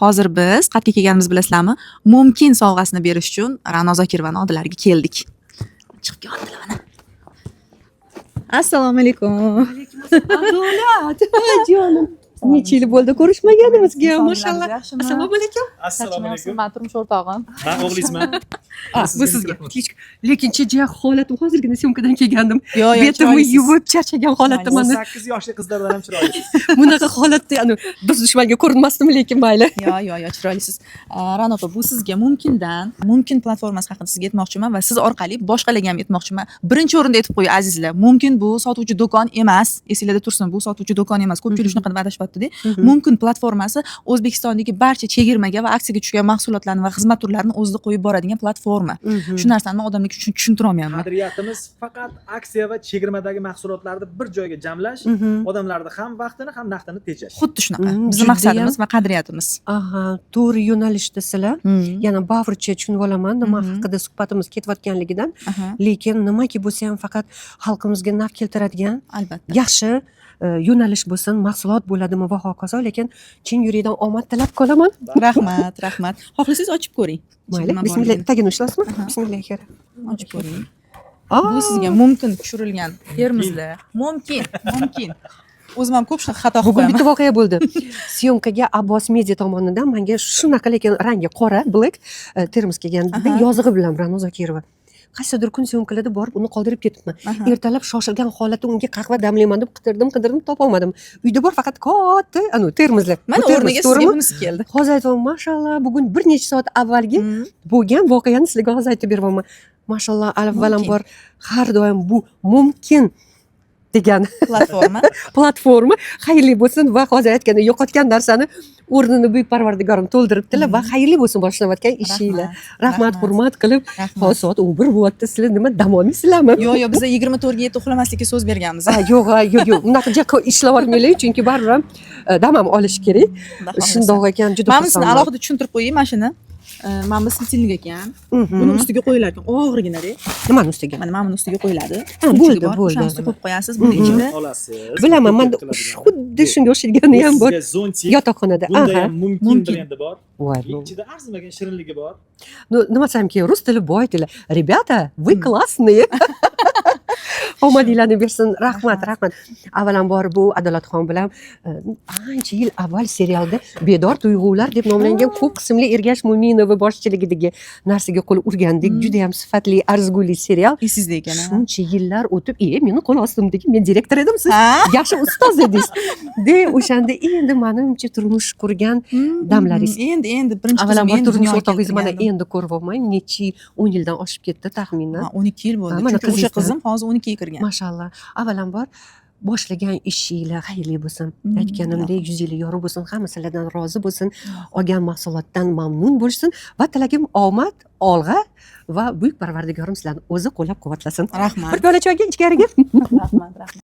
Hozir biz qayerga kelganimizni bilasizlarmi? Mumkin sovg'asini berish uchun Ra'no Zokirovani oldilariga keldik. Chiqib kelyaptilar mana. Assalomu alaykum. Adolat, jonim, necha yil bo'ldi ko'rishmaganimizga, mashalloh. Yaxshimi? Assalomu alaykum. Assalomu alaykum. Man turmush o'rtog'im. Man o'g'lingizman. Bu sizga. Lekin jiya holatim, hozirgina съёмка dan kelgandim. Yo'q, Betimni chiroylisiz. yuvib, charchagan holatda mana. 18 yoshli qizlardan ham chiroylisiz. Bunaqa holatda ani do'st dushmanga ko'rinmasdim, lekin mayli. Yo'q, chiroylisiz. Ra'no opa, bu sizga Mumkindan, Mumkin platformasi haqida sizga aytmoqchiman va siz orqali boshqalarga ham aytmoqchiman. Birinchi o'rinda aytib qo'y, azizlar. Mumkin bu sotuvchi do'kon emas. Esinglarda tursin, bu sotuvchi do'kon emas. Ko'pchilik shunaqa deb adashyapti-da. Mumkin platformasi O'zbekistondagi barcha chegirmaga va aksiyaga tushgan mahsulotlarni va xizmat turlarini o'zida qo'yib boradigan platforma. Shu narsani man odamlarga tushuntira olmayapman. Qadriyatimiz faqat aksiya va chegirmadagi mahsulotlarni bir joyga jamlash, odamlarni ham vaqtini, ham naqdini tejash. Xuddi shunaqa. Bizni Judayam. maqsadimiz va qadriyatimiz. Aha, to'g'ri yo'nalishdasizlar. Yana bavrcha tushunib olaman nima haqida suhbatimiz ketayotganligidan. Lekin nimaki bo'lsa ham, faqat xalqimizga naf keltiradigan Albatta. yaxshi yo'nalish bo'lsin, mahsulot bo'ladimi va hokazo. Lekin chin yurakdan omad tilab qolaman. Rahmat, rahmat. Xohlasangiz, ochib ko'ring. Mayli. Nima Bismillah. borligini. Tagini ushlasizmi? Aha. Bismillah. Ochib ko'ring. Aa, Bu sizga mumkin tushirilgan termoslar. Mumkin, mumkin. O'zim ham ko'p shunaqa xato qilib Bugun qo'yaman. bitta voqea bo'ldi. Съёмка ga Abbos Media tomonidan menga shunaqa, lekin rangi qora, black termos kelgan. Yozig'i bilan "Ra'no Zokirova". Qaysidir kun съёмка larda borib, uni qoldirib ketibman. Ertalab shoshilgan holatda unga qahva damlayman deb qidirdim, qidirdim, topolmadim. Uyda bor faqat katta anu termoslar. Mana Bu termos, o'rniga sizga to'g'rimi? bunisi keldi. Hozir aytyapman, mashalloh, bugun bir necha soat avvalgi bo'lgan voqeani sizlarga hozir aytib beryapman. Mashalloh, avvalambor har doim bu Mumkin degan Platforma. platforma xayrli bo'lsin va hozir aytgandek, yo'qotgan narsani o'rnini buyuk parvardigorim to'ldiribdilar va xayrli bo'lsin boshlayotgan ishinglar. Rahmat, hurmat qilib. Rahmat. Hozir soat 11 bo'lyapti, sizlar nima, dam olmaysizlarmi? Yo'q, biz 24:7 uxlamaslikka so'z berganmiz. Ha, yo'q, ha, yo'q, unaqa ishlab olmanglar, chunki baribir ham dam ham olish kerak. Xudo xohlasa. Shundoq ekan, juda Mana bunisini xursandman. alohida tushuntirib qo'yay, mana shuni. Mana bu светильник ekan. Buni ustiga qo'yilar ekan, og'irginada. Nimani ustiga? Mana buni ustiga qo'yiladi. Ha, bo'ldi, Bor, bo'ldi. o'shani ustiga qo'yib qo'yasiz. Buni ichida Olasiz. Bilaman, manda Qiladigan. xuddi shunga o'xshagani ham bor Bu sizga zontik. yotoqxonada. Bunda Aha. ham Mumkin Mumkin. brendi bor. Voy, Ichida arzimagan shirinligi bor. Ну, nima desamki, rus tili boy tili. Ребята, вы классные. Omadinglarni bersin. Rahmat, rahmat. Avvalambor bu Adolatxon bilan ancha yil avval serialda "Bedor tuyg'ular" deb nomlangan ko'p qismli Ergash Mo'minova boshchiligidagi narsaga qo'l urgandik. Juda ham sifatli, arzigulik serial. Esingizda ekan, ha? Shuncha yillar o'tib, meni qo'l ostimdagi, men direktor edim, siz Ha? yaxshi ustoz edingiz. De o'shanda endi manimcha turmush qurgan damlaringiz. Endi birinchi qizim Avvalambor endi turmush dunyoga o'rtog'ingizni mana keltirgandim. endi ko'ryapman, necha yil, 10 yildan oshib ketdi taxminan. Ha, 12 yil bo'ldi. Ha, mana Chunki o'sha qizingizdan. qizim hozir 12 ga kirgan. Mashalloh. Avvalambor boshlagan ishinglar xayrli bo'lsin. Aytganimdek, yuzinglar yorug' bo'lsin, hamma sizlardan rozi bo'lsin, olgan mahsulotdan mamnun bo'lishsin va tilagim omad, olg'a va buyuk Parvardigorim sizlarni o'zi qo'llab-quvvatlasin. Rahmat. Bir piyola choyga ichkariga. Rahmat, rahmat.